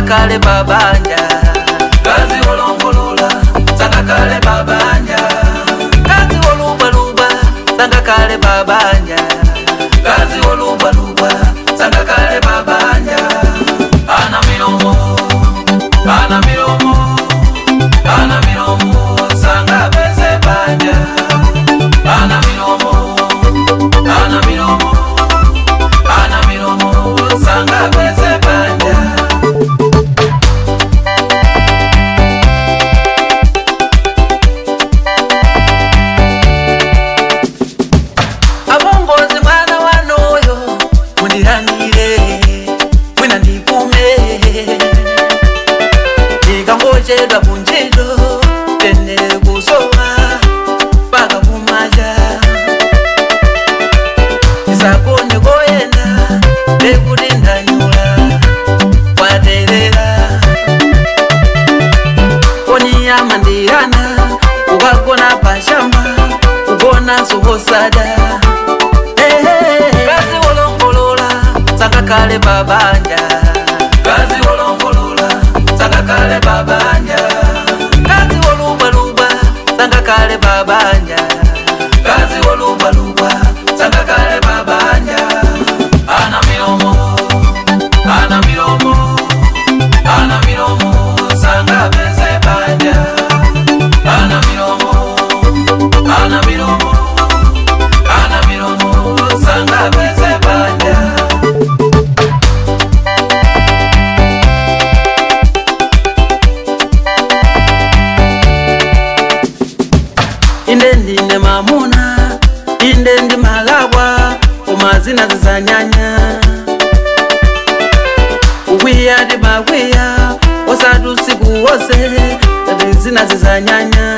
Sangakale babanja. Kazi wolongolola sangakale babanja. Kazi wolubaluba sangakale babanja. Kazi wolubaluba sangakale babanja. Ana milomo, ana milomo, ana milomo sangapeze banja. Ana milomo, ana milomo, ana milomo sangapeze banja. Abongozi mwana wanoyo mundilandire mwina ndikume ndikangochedwa kunjito tendere kusowa paka kumacha isakone koyenda ndekuti ndanyula kwaterera koniyama ndiyana ukagona pashamba ugona sohosada. Kazi wolongolola sangakale babanja. Kazi wolongolola sangakale babanja. Kazi wolubaluba sangakale babanja. Kazi wolubaluba sangakale babanja. Ana milomo, ana milomo, ana milomo sangapeze banja. Ana milomo, ana milomo, ana milomo sangapeze banja. Inde ndine mamuna, inde ndi malabwa, kumazina zizanyanya. Ukwiya ndi makwiya, osati usiku wonse, tati zina zizanyanya.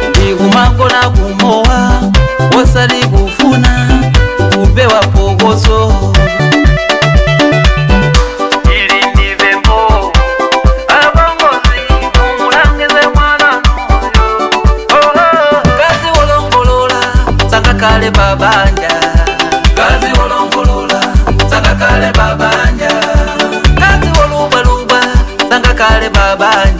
Ndikumakona kumowa, osati kufuna, kupewa pokoso. Ili ndivembo, abongozi, mumulangize mwana nuyo. Kazi wolongolola sangakale babanja. Kazi wolongolola sangakale babanja. Kazi wolubaluba sangakale babanja.